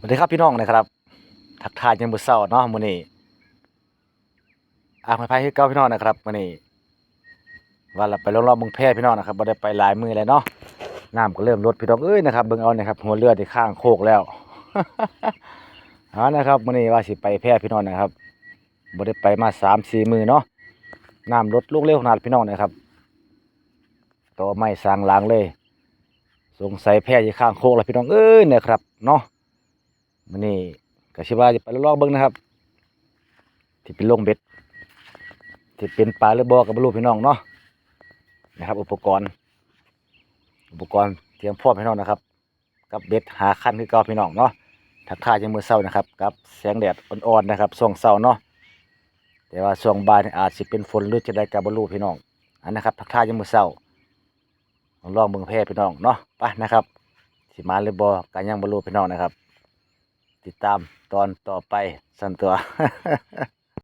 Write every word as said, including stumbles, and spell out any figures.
สวัสดีครับพี่น้องนะครับ ทักทายยามมื้อเช้าเนาะ มื้อนี้ อ่ะ มาพายคือเก่าพี่น้องนะครับ มื้อนี้ ว่าละไปลองๆเบิ่งแพพี่น้องนะครับ บ่ได้ไปหลายมื้อแล้วเนาะ น้ำก็เริ่มลดพี่น้องเอ้ยนะครับ เบิ่งเอานะครับ หัวเรือที่ข้างโคกแล้ว เอานะครับ มื้อนี้ว่าสิไปแพพี่น้องนะครับ บ่ได้ไปมาสามสี่มื้อเนาะ น้ำลดลงเร็วขนาดพี่น้องนะครับ ต่อไม้สร้างหลังเลย สงสัยแพอยู่ข้างโคกแล้วพี่น้องเอ้ยนะครับ เนาะ มื้อนี้ก็สิว่าจะไปลองๆเบิ่งนะครับ ที่เป็นลงเบ็ด ที่เป็นปลาหรือบ่ก็บ่รู้พี่น้องเนาะ นะครับ อุปกรณ์ อุปกรณ์เตรียมพร้อมพี่น้องนะครับ กับเบ็ดห้าคันคือเก่าพี่น้องเนาะ ทักทายยามมื้อเช้านะครับ กับแสงแดดอ่อนๆนะครับ ช่วงเช้าเนาะ แต่ว่าช่วงบ่ายนี่อาจสิเป็นฝนหรือจั่งใดก็บ่รู้พี่น้อง อันนะครับ ทักทายยามมื้อเช้า ลองเบิ่งแพพี่น้องเนาะ ไปนะครับ สิมาหรือบ่ก็ยังบ่รู้พี่น้องนะครับ ติดตามตอนต่อไป ซั่นตั๊ว